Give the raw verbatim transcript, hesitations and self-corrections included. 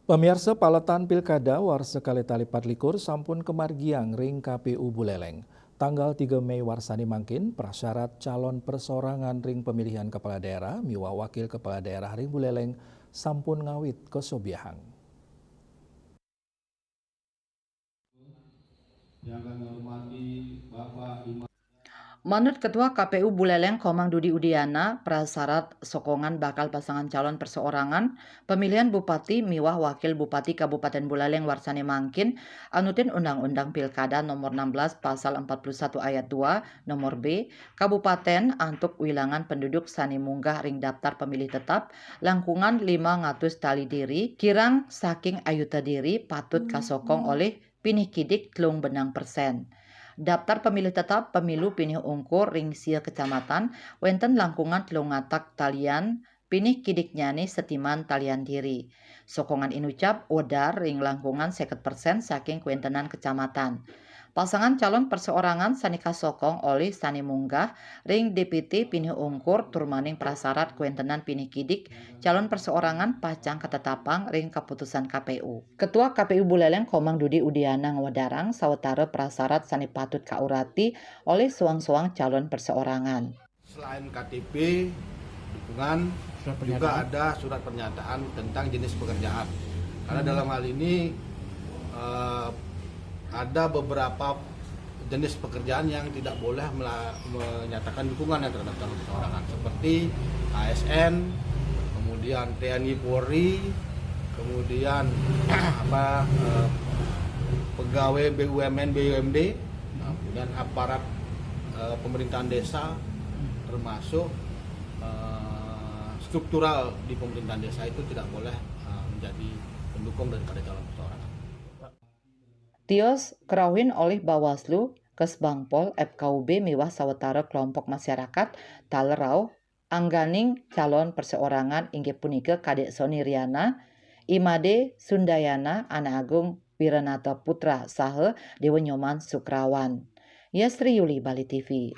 Pamiarsa, paletan pilkada warsa kalih tali patlikur sampun kamargiang ring K P U Buleleng. Tanggal tiga Mei warsane mangkin, prasyarat calon perseorangan ring pemilihan kepala daerah miwah wakil kepala daerah ring Buleleng sampun ngawit kasobiahang. Yang kami hormati Bapak Imam. Manut Ketua K P U Buleleng Komang Dudi Udiana, prasyarat sokongan bakal pasangan calon perseorangan pemilihan bupati miwah wakil bupati Kabupaten Buleleng warsane mangkin anutin Undang-Undang Pilkada Nomor enam belas Pasal empat puluh satu Ayat dua, Nomor B, Kabupaten antuk wilangan penduduk sane munggah ring daftar pemilih tetap langkungan lima ratus tali diri, kirang saking ayuta diri patut kasokong olih pinih kidik telung benang persen. Daftar pemilih tetap pemilu pinih ungkur ring sia kecamatan wenten langkungan telung atak talian pinih kidiknyane setiman talian diri. Sokongan inucap wedar ring langkungan seket persen saking kwentenan kecamatan. Pasangan calon perseorangan sane kasokong olih sane munggah ring D P T pinih ungkur turmaning prasyarat kwentenan pinih kidik calon perseorangan pacang katetapang ring kaputusan K P U. Ketua K P U Buleleng Komang Dudi Udiana ngwedarang sawetara prasyarat sane patut kaurati olih soang-soang calon perseorangan. Selain K T P, dukungan, juga ada surat pernyataan tentang jenis pekerjaan. Karena dalam hal ini, eh, ada beberapa jenis pekerjaan yang tidak boleh mela- menyatakan dukungan yang terhadap calon perseorangan, seperti A S N, kemudian T N I Polri, kemudian apa, eh, pegawai B U M N, B U M D, nah, kemudian aparat, eh, pemerintahan desa, termasuk, eh, struktural di pemerintahan desa itu tidak boleh, eh, menjadi pendukung daripada calon perseorangan. Tios kerauhin olih Bawaslu, Kesbangpol, F K U B miwah sawetara kelompok masyarakat taler rauh angganing calon perseorangan inggih punika Kadek Sony Riana, Imade Sundayana, Anak Agung Wiranata Putra saha Dewa Nyoman Sukrawan. Yasri Yuli, Bali T V.